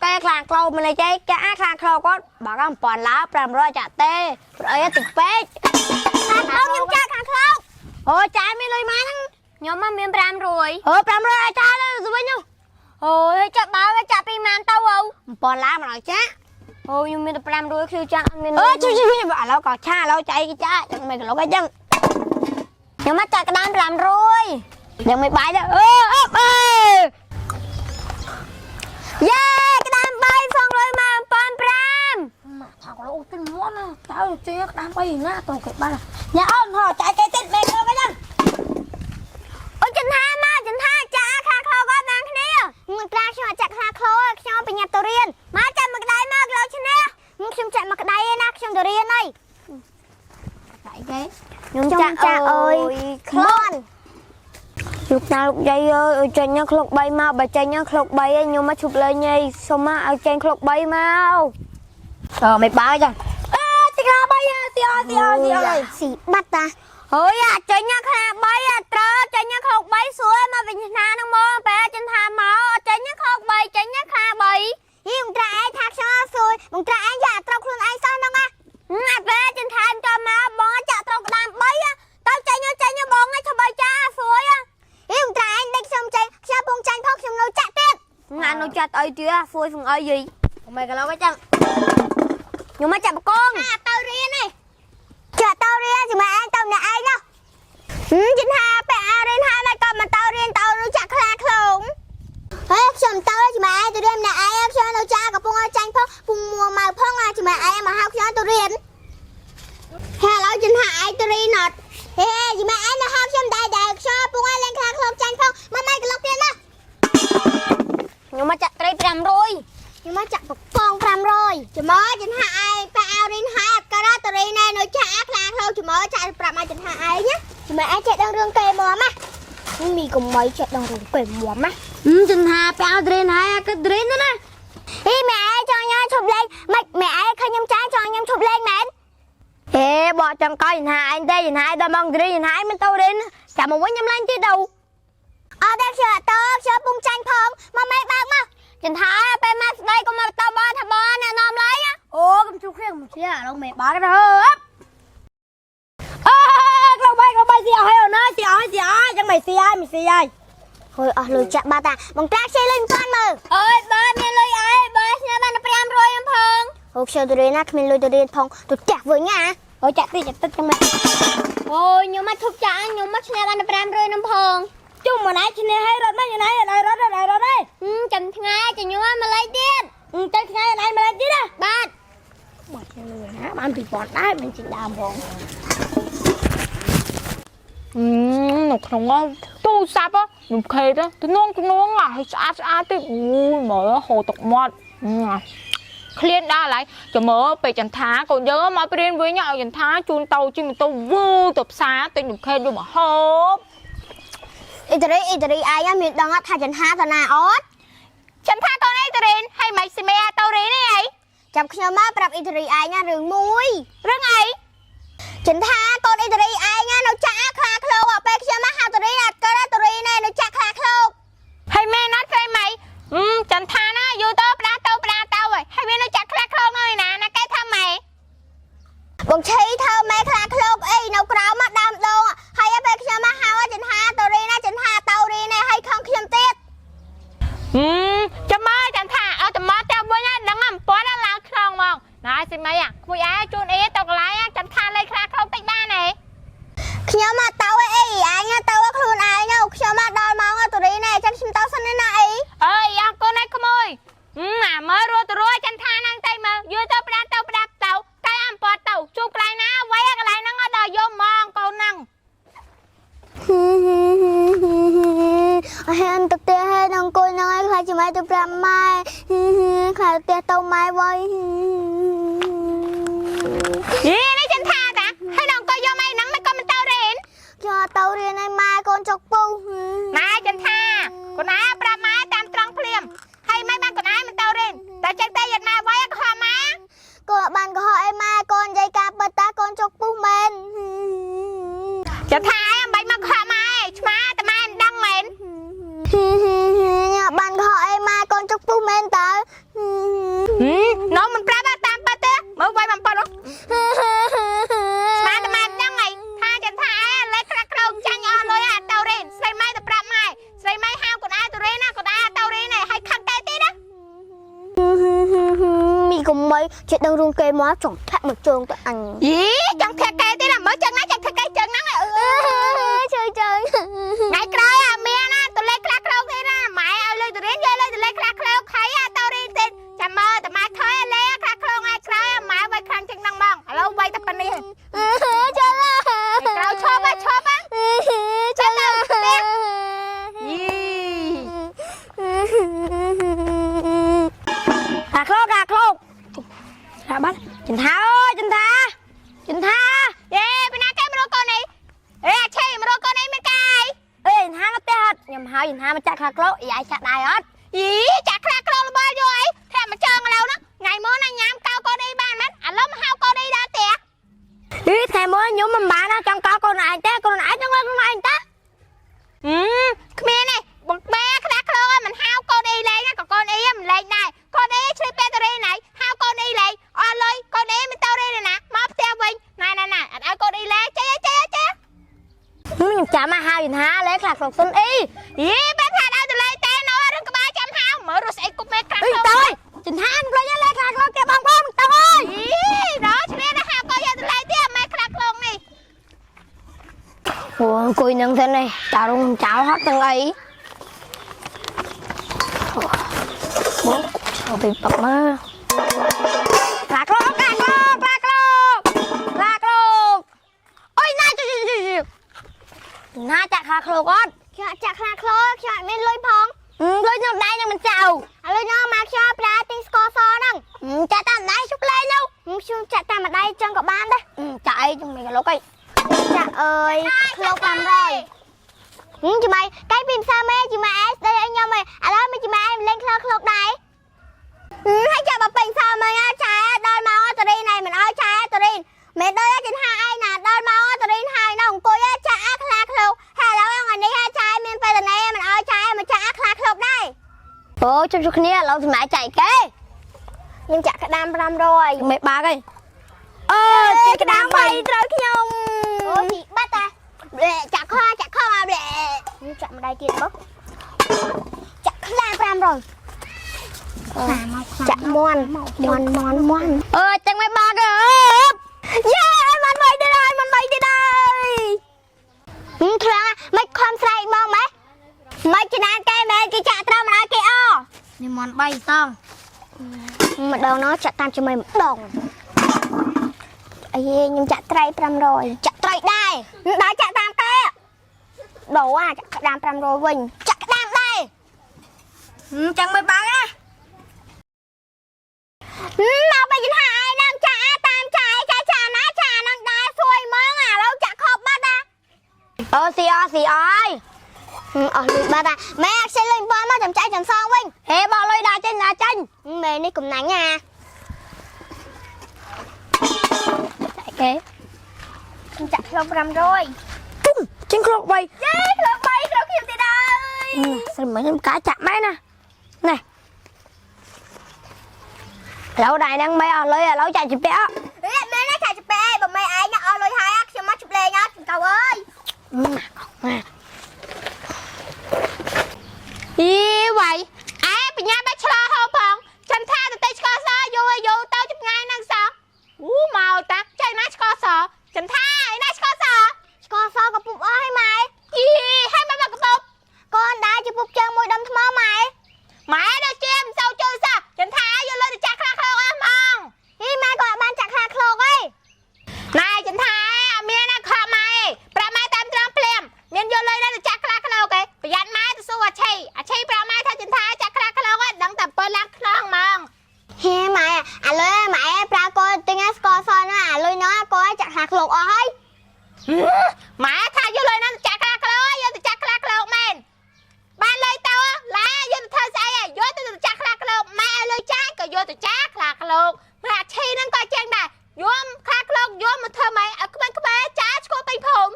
គេខ្លាំងក្លោមិនអីទេគេអាខ្លាំងក្លោគាត់បើកំប៉ុនឡើ500ចាក់ទេព្រោះអីតិចពេក ខាងខ្ញុំខ្ញុំចាក់ខាងខ្លោ អូចាមានលុយម៉ាហ្នឹង ខ្ញុំមកមាន500 អឺ500ឲ្យចាទៅវិញ អូយចាក់បើចាក់ពីម៉ានទៅអូ ប៉ុនឡើមកដល់ចា អូខ្ញុំមានតែ500គឺចាក់អត់មាន អឺជួយជួយឥឡូវក៏ឆាឥឡូវចៃគេចាចឹងមិនក្លុកអីចឹង ខ្ញុំមកចាក់ក្តាម500 ยังមិនបាយទេអឺអឹបអើ យេក្តាម3សងលុយមក1500 មកថាក្លោទិញមាន់តើជិះក្តាមអីណាទៅគេបានញ៉ាអូនហោចៃគេទៀតមិនក្លុកអីចឹង អូចន្ទាមកចន្ទាចាក់ខាងខ្លោក៏បានគ្នាមិនក្រាខ្ញុំអត់ចាក់ខាងខ្លោខ្ញុំបញ្ញាប់ទៅរៀនមកចាក់មកក្តៅមកលោឈ្នះខ្ញុំចាក់មកក្តៅឯណាខ្ញុំទៅរៀនហើយ ចៃគេ ខ្ញុំចាក់ចាក់អើយក្លន់លោកតាលោកយាយអើយឲ្យចេញញ៉ាំក្លុក3មកបើចេញញ៉ាំក្លុក3ឯងខ្ញុំមកឈប់លេងឯងសុំមកឲ្យចេញក្លុក3មក អឺមិនបាយចឹងអើទីក្រាបាយទីអទីអទីអ ស៊ីបាត់តាហើយអាចេញញ៉ាំខ្លា3អាត្រចេញញ៉ាំក្លុក3សួរមកវិញណានឹងមកបែចិនថាមកចេញញ៉ាំក្លុក3ចេញញ៉ាំខ្លា3ហីមកត្រាឯងថាខ្ញុំសួរមកត្រាឯងយ៉ាត្រូវខ្លួនឯងសោះហ្នឹងណាអាបែចិនថាចាំមកបងចាក់ត្រូវក្តាម3ទៅចេញចេញបងឲ្យធ្វើចាសួរហីមកត្រាឯងដេកខ្ញុំចេញខ្ញុំពងចាញ់ផងខ្ញុំនៅចាក់ទៀតងានៅចាក់អីទៀតអាសួរសងអីយី មិនក្លុកអីចឹង ខ្ញុំមកចាក់បកងទៅរៀនឯងចាក់ទៅរៀនជាមួយឯងទៅម្នាក់ឯងនោះហឹមចិនថាពាក់អាវរៀនហើយមកក៏មិនទៅរៀនទៅรู้ចាក់ខ្លាឃ្លោងហេខ្ញុំទៅជាមួយឯងទៅរៀនម្នាក់ឯងខ្ញុំនៅចាកំពុងឲ្យចាញ់ផងពុងមួម៉ៅផងជាមួយឯងមកហៅខ្ញុំទៅរៀនហេឥឡូវចិនថាឯងទៅរៀនអត់ហេជាមួយឯងនៅហៅខ្ញុំដែរដែរខ្ញុំពុងឲ្យលេងខ្លាឃ្លោងចាញ់ផងមកមកក្លុកទៀតណាខ្ញុំមកចាក់ត្រី500ខ្ញុំមកចាក់បកង500ចាំមកចិនថាឯងប៉ាអរៀនហើយអត់ក៏ទៅរៀនណែនៅចាក់ខ្លាឃ្លោងចាំមកចាក់ប្រាប់មកចិនថាឯងណាចាំមកឯងចេះដឹងរឿងគេមកណាមីកុំមីចេះដឹងរឿងគេមកណា ចិនថាពាក់ត្រេនហើយអាគិតត្រេនណា ហីម៉ែឯងចង់ញ៉ាំឈប់លេងមិនម៉ែឯងឃើញខ្ញុំចាញ់ចង់ញ៉ាំឈប់លេងមែន ហេបកចង់កោចិនថាឯងទេចិនថាដល់មកត្រេនចិនថាមិនទៅរៀនចាំមកវិញខ្ញុំឡើងទីទៅ អត់ទេខ្ញុំអត់ទៅខ្ញុំពុំចាញ់ផងមកម៉ែបើកមកចិនថាពេលមកស្ដីកុំមកតបថាបងអ្នកនាំលេង អូកុំជួគ្នាកុំជាឥឡូវមេបាត់ទៅអឺក្លុកបាយក្លុកបាយស៊ីអស់ហើយអូនអើយស៊ីអស់ស៊ីអស់ចឹងមិនស៊ីហើយមិនស៊ីហើយ ហូយអស់លុយចាក់បាត់តាបងត្រាខ្ចីលុយមិនទាន់មើលអើយបើមានលុយអីបើស្ញើបាន500ខ្ញុំផងអូខ្ញុំទៅរៀនណាគ្មានលុយទៅរៀនផងទៅផ្ទះវិញណា អូចាក់តិចចាក់តិចចឹងមិន អូយខ្ញុំមកឈប់ចាក់ខ្ញុំមកឈ្នះបាន500ខ្ញុំផង ជុំម្នាក់ឈ្នះហើយរត់មកយ៉ាងណាអត់ឲ្យរត់អត់ឲ្យរត់ទេ ចាំថ្ងៃចាំខ្ញុំមកលេងទៀត ទៅថ្ងៃអត់ឲ្យមកទៀតណា បាទ បាត់លុយណាបាន2000ដែរមិនចេញដើមផង នៅក្នុងទូរស័ព្ទខ្ញុំខេទៅទំនងទំនងឲ្យស្អាតស្អាតទៀតអូយមើលហូរទឹកមាត់ឃ្លានដល់ហើយចាំមើលពេលចន្ទាកូនយើងមកព្រៀនវិញឲ្យចន្ទាជូនតោជិះម៉ូតូវូទៅផ្សារទិញនំខេតយកមកហូប អ៊ីតារីអ៊ីតារីឯងមានដឹងថាចន្ទាតាណាអត់ ចន្ទាកូនអីទៅរៀនហើយមិនស៊ីមេទៅរៀនអី ចាំខ្ញុំមកប្រាប់អ៊ីតារីឯងរឿងមួយ រឿងអី ចន្ទាកូនអ៊ីតារីឯងនៅចាក់ខ្លាឃ្លោកពេលខ្ញុំមកហៅតារីអត់កើតតារីណែនៅចាក់ខ្លាឃ្លោក ហើយមែនអត់ស្រីម៉ៃចន្ទាណាយូរទៅផ្ដាទៅផ្ដាទៅហើយហើយវានៅចាក់ខ្លះខ្លងហើយណាណាគេថាម៉េ បងឈីធ្វើម៉ែខ្លាឃ្លោកអីនៅក្រៅមកដើមដងហើយពេលខ្ញុំមកហៅចន្ទាតារីណាចន្ទាតៅរីណែហើយខំខ្ញុំទៀត ចាំមើលចាំថាឲ្យតែមកតែវិញហ្នឹងដឹងអំពាន់ឡើងខ្នងហ្មងណាសិមីអាក្មួយអាជូនអីទៅកន្លែងចាំថាលេខខ្លះខ្លងតិចបានហ៎ ខ្ញុំមកទៅអីឯងទៅខ្លួនឯងខ្ញុំមកដល់ម៉ោងតារីណែចឹងខ្ញុំទៅសិនណាអី អើយអរគុណឯក្មួយអាមើលរត់ទៅរត់ចាំថាហ្នឹងទៅមើលយល់ទៅផ្ដាទៅផ្ដាទៅតែអំពាន់ទៅជួបកន្លែងណាអ្វីកន្លែងហ្នឹងដល់យកហ្មងកូនហ្នឹង ហានទឹកផ្ទះហើយនឹងអង្គុយនឹងឲ្យខ្លាចជាម៉ែទៅប្រាប់ម៉ែខ្លាចផ្ទះទៅម៉ែវ៉យ យីនេះចាំថាតាហើយដល់អង្គុយយកម៉ៃហ្នឹងមិនក៏មិនទៅរៀន ខ្ញុំអត់ទៅរៀនឲ្យម៉ែកូនចុកពុះ ម៉ែចាំថាកូនឯងប្រាប់ម៉ែតាមត្រង់ភ្លាមហើយមិនបានកូនឯងមិនទៅរៀនតែចឹងតែយត់ម៉ែអ្វីក៏ហមម៉ែ កូនអត់បានកុហកអីម៉ែកូននិយាយការពិតតាកូនចុកពុះមែន ចាំថាឯងមិនបាច់មកខកម៉ែឆ្មាតែម៉ែមិនដឹងមែន ខ្ញុំអត់បានកុហកអីម៉ែកូនចុកពុះមែនតា នំមិនប្រាប់តាមប៉ាទេមើលវាយបំប៉ត់ស្មានតែម៉ែដឹងហីថាចន្ទថាឯងលេខក្រាក់ក្រោកចាញ់អស់លុយអាតៅរេនស្រីម៉ែទៅប្រាប់ម៉ែស្រីម៉ែហៅកូនឯងទៅរេនណាកូនឯងតៅរេនហើយខឹងតែទៀតណា មីកុំមីចេះដឹងរឿងគេមកចង់ធាក់មកជើងទៅអញ យីចង់ធាក់កែទៀតណាមើលចឹងណាចង់ធាក់កែចឹងហ្នឹងអឺ ជើងជើង ថ្ងៃក្រោយអាមានណាទៅលេខក្រាក់ក្រោកទៀតណាម៉ែឲ្យលេខទៅរៀនយកលេខទៅលេខក្រាក់ក្រោកខៃអាតៅរេនទៀតចាំមើលតែម៉ែខើលេក្រាក់ក្រោកថ្ងៃក្រោយម៉ែវាយខ្លាំងចឹងហ្នឹងហ្មងឥឡូវវាយតែប៉ុណ្នេះ ជើង ក្រោយឈប់ឈប់ ជើង យី អាក្លោកអាក្លោកអាបាត់ចន្ទាអើយចន្ទាចន្ទា យេពីណាគេមករកកូននេះអេអាឆេមករកកូននេះមានកាយ អេចន្ទាមកទេអត់ខ្ញុំហើយចន្ទាមកចាក់ខ្លាក្លោកយាយចាក់ដែរអត់ យីចាក់ខ្លាក្រលបល់យកអីធាក់មកចងឥឡូវហ្នឹងថ្ងៃមុនណាញ៉ាំកៅកូនអីបានមែនឥឡូវមកហៅកូនអីដល់ផ្ទះ អីថ្ងៃមុនខ្ញុំមិនបានណាចង់កោកូនឯងទេកូនឯងចង់លើខ្លួនឯងតា ហឹមគ្មានទេបងបែខ្លាក្រលមិនហៅកូនអីលេងណាក៏កូនអីមិនលេងដែរកូនអីឆ្លៀតពេលទៅរៀនណៃហៅកូនអីលេងអស់លុយកូនអីមិនទៅរៀនណាមកផ្ទះវិញណែណែណែអត់ឲ្យកូនអីលេងចេះចេះចេះ ខ្ញុំចាំមកហៅចន្ទាលេខ្លាក្លោកសុនអី យីបែថាឲ្យទៅលេងតែនៅរឿងក្បាលចាំហៅមើលរស់ស្អីគប់មេក្រាក់ អីទៅចន្ទាមិនលេខ្លាក្លោកគេបងបងទៅអើយ យីដល់ឆ្លៀតដល់ហៅកូនយកទៅលេងទៀតមេក្រាក់ក្រងនេះ អូអង្គុយនឹងសិននេះចៅរងចៅហត់ទាំងអីបងចូលទៅប៉មើលខ្លាក្លោកខ្លាក្លោកខ្លាក្លោកខ្លាក្លោកអូយណាជួយជួយណាចាក់ខ្លាក្លោកអត់ ខ្ញុំចាក់ខ្លាឃ្លោខ្ញុំអត់មានលុយផង លុយខ្ញុំដៃនឹងមិនចៅ ឥឡូវខ្ញុំមកខ្ញុំប្រើទិញស្ករសហ្នឹង ចាក់តាមដៃជប់លេងនោះ ខ្ញុំចាក់តាមម្ដាយចឹងក៏បានដែរ ចាក់អីជំនាញលោកអី ចាក់អើយឃ្លោក500ជំៃកាយពីម្សិលមេជំៃអេស្ដីឲ្យខ្ញុំឯងឥឡូវមានជំៃលេងឃ្លោកឃ្លោកដែរហើយចាក់បើពេញសើមើលចែដល់មកតរីណៃមិនឲ្យចែតរីមិនដល់ចិនហាឯណាដល់មកតរីហើយនៅអង្គុយចាក់ខ្លាឃ្លោកហើយឥឡូវថ្ងៃនេះចែមានពេលតណេមិនឲ្យចែមកចាក់ខ្លាឃ្លោកដែរ អូជុំជុំគ្នាឥឡូវសម្រាប់ចាក់គេ ខ្ញុំចាក់ក្តាម500 មិនបាក់អីអឺជាក្តាមបី ត្រូវខ្ញុំអូស៊ីបាត់តាចាក់ខចាក់ខមកខ្ញុំចាក់ម្ដាយទៀតបងចាក់ខ្លា500ចាក់មន់មន់មន់មន់ អឺចឹងមិនបាក់អឺ យេឲ្យមន់បីទៀតហើយមន់បីទៀតហើយខ្លាំងមិនខំស្រែកមកម៉េះមិនចំណានគេមែនគេចាក់ត្រូវមិនឲ្យគេអ នេះមន់3តង ម្ដងនោះចាក់តាមជាមួយម្ដងអីខ្ញុំចាក់ត្រី500ចាក់ត្រីដែរដល់ចាក់តាមគេដូរអាចាក់ក្តាម500វិញចាក់ក្តាមដែរ ចឹងមិនបាក់ណា មកបែរថាឯងនឹងចាក់តាមចាយចាចាណាចានឹងដែរសួយហ្មងឥឡូវចាក់ខប់បាត់ណា អូស៊ីអស៊ីអើយ អស់លុយបាត់ណាម៉ែអត់ខ្ជិលលុយបងមកចាំចាយចាំសងវិញ ហេបោះលុយដាក់ចេញដាក់ចេញ ម៉ែនេះកំណាញ់ណា ចាក់គេ ខ្ញុំចាក់ក្លុក500 ជុំចេញក្លោក3 យេក្លុក3ក្លុកខ្ញុំទៀតហើយ ស្រីមិញខ្ញុំកាចាក់ម៉ែណានេះឥឡូវដៃហ្នឹងមិនអស់លុយឥឡូវចាក់ជាពាក់ អេម៉ែណាចាក់ចាក់ឯងបើម៉ែឯងអស់លុយហើយខ្ញុំមកជប់លេងអត់ចង្កៅអើយ យីវ៉ៃអែបញ្ញាបាច់ឆ្លោហោផងចន្ទថាទៅទេឆ្កសយូរយូរទៅចម្ងាយហ្នឹងសោះអូមកតាចៃណាឆ្កសចន្ទថាឯណាឆ្កស ស្ករសក៏ពុបអស់ហើយម៉ែ យីហើយមកមកកពុប កូនដែរជាពុបជើងមួយដុំថ្មម៉ែ ម៉ែដល់ជាមិនសូវជួយសោះចន្ទថាយកលុយទៅចាក់ខ្លះខ្លងអស់ហ្មង ហីម៉ែក៏អត់បានចាក់ខ្លាឃ្លោកអី ណែចន្ទថាអត់មានណាខកម៉ែប្រាប់ម៉ែតាមត្រង់ភ្លាមមានយកលុយណាទៅចាក់ខ្លះខ្លងគេប្រយ័ត្នម៉ែទៅសួរអាឆីអាឆីប្រាប់ម៉ែថាចន្ទថាចាក់ខ្លះខ្លងហ្នឹងដឹងតែបើឡើងខ្នងហ្មង ហេម៉ែឥឡូវម៉ែប្រើកូនទិញស្ករសហ្នឹងអាលុយហ្នឹងកូនចាក់ខ្លាឃ្លោកអស់ហើយ ម៉ែថាយកលុយហ្នឹងទៅចាក់ខ្លះខ្លងយកទៅចាក់ខ្លះខ្លងមែនបានលុយទៅឡាយកទៅធ្វើស្អីយកទៅចាក់ខ្លះខ្លងម៉ែឲ្យលុយចាយក៏យកទៅចាក់ខ្លះខ្លងម៉ែអាឆីហ្នឹងក៏ចឹងដែរយំខ្លះខ្លងយកមកធ្វើម៉េចឲ្យក្មេងក្បែរចាឈ្មោះពេញភូមិ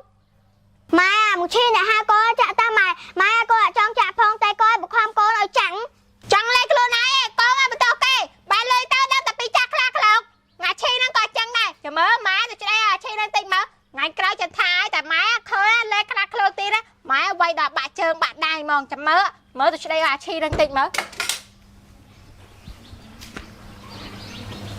ម៉ែមកឈីអ្នកហៅកូនចាក់តាមម៉ែម៉ែកូនអត់ចង់ចាក់ផងតែកូនបង្ខំកូនឲ្យចាក់ ចង់លេខខ្លួនឯងកូន ចាំមើលម៉ែទៅឆ្ដីអាឈីនឹងតិចមើលថ្ងៃក្រោយចន្ទថាឲ្យតែម៉ែឃើញលេខ្លាឃ្លោកទៀតណាម៉ែវាយដល់បាក់ជើងបាក់ដៃហ្មងចាំមើលមើលទៅឆ្ដីអាឈីនឹងតិចមើល។